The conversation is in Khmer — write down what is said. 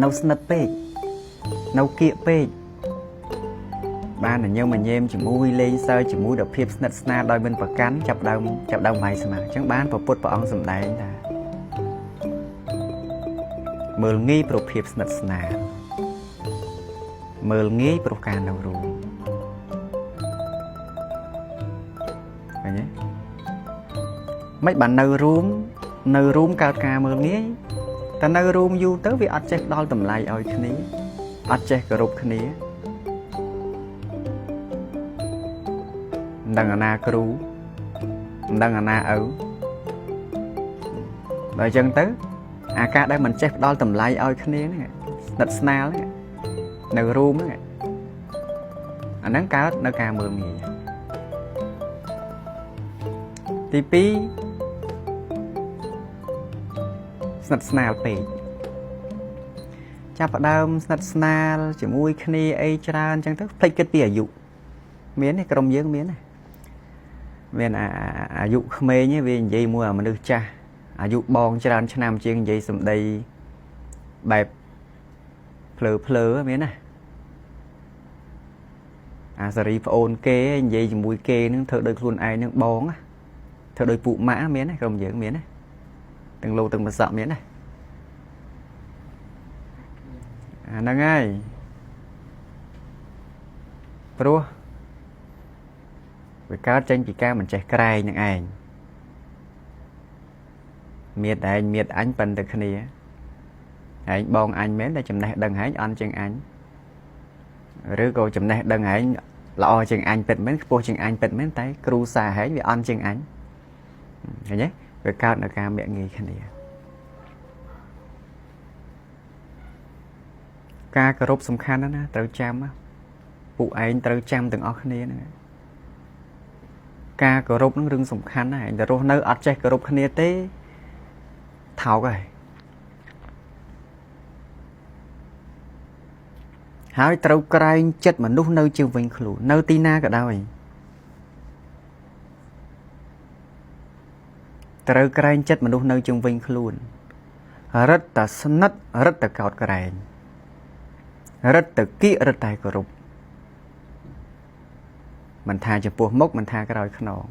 នៅស្និទ្ធពេកនៅគៀកពេកបានញញឹមញែមជាមួយលេងសើចជាមួយដល់ភាពស្និទ្ធស្នាលដោយមិនប្រកាន់ចាប់ដើមវាយស្មាអញ្ចឹងបានព្រះពុទ្ធព្រះអង្គសម្ដែងថាមើលងាយព្រោះភាពស្និទ្ធស្នាលមើលងាយព្រោះការនៅរួមឃើញទេមិនបាននៅរួមនៅរួមកើតការមើលងាយតែនៅរួមយូរទៅវាអត់ចេះផ្ដល់តម្លៃឲ្យគ្នាអត់ចេះគោរពគ្នាមិនដឹងអាណាគ្រូមិនដឹងអាណាឪដល់អញ្ចឹងទៅអាការដែលមិនចេះផ្ដល់តម្លៃឲ្យគ្នាហ្នឹងស្និទ្ធស្នាលហ្នឹងនៅរួមហ្នឹងអាហ្នឹងកើតនៅការមើលងាយទី2ស្និទ្ធស្នាលពេកចាប់ផ្ដើមស្និទ្ធស្នាលជាមួយគ្នាអីច្រើនអញ្ចឹងទៅភ្លេចគិតពីអាយុមានទេក្រុមយើងមានទេមានអាយុក្មេងវានិយាយមួយអាមនុស្សចាស់អាយុបងច្រើនឆ្នាំជាងនិយាយសម្ដីបែបភ្លើភ្លើមានណាអាសារីប្អូនគេនិយាយជាមួយគេនឹងធ្វើដូចខ្លួនឯងនឹងបងធ្វើដូចពួកម៉ាក់មានណាក្រុមយើងមានណាទាំងលោកទាំងប្រសក់មានណាអាហ្នឹងហើយព្រោះវាកើតចេញពីការមិនចេះក្រែងនឹងឯងមៀតឯងមៀតអញប៉ិនតែគ្នាឯងបងអញមែនតែចំណេះដឹងឯងអន់ជាងអញឬក៏ចំណេះដឹងឯងល្អជាងអញពិតមែនខ្ពស់ជាងអញពិតមែនតែគ្រូសាឯងវាអន់ជាងអញឃើញទេវាកើតនៅការមាក់ងាយគ្នាការគោរពសំខាន់ណាស់ណាត្រូវចាំពួកឯងត្រូវចាំទាំងអស់គ្នាហ្នឹងការគោរពនឹងរឿងសំខាន់ណាស់ឯងតែរស់នៅអត់ចេះគោរពគ្នាទេថោកហើយហើយត្រូវក្រែងចិត្តមនុស្សនៅជុំវិញខ្លួននៅទីណាក៏ដោយត្រូវក្រែងចិត្តមនុស្សនៅជុំវិញខ្លួនរឹតតែស្និទ្ធរឹតតែកោតក្រែងរឹតតែគៀករឹតតែគោរពមិនថាចំពោះមុខមិនថាក្រោយខ្នង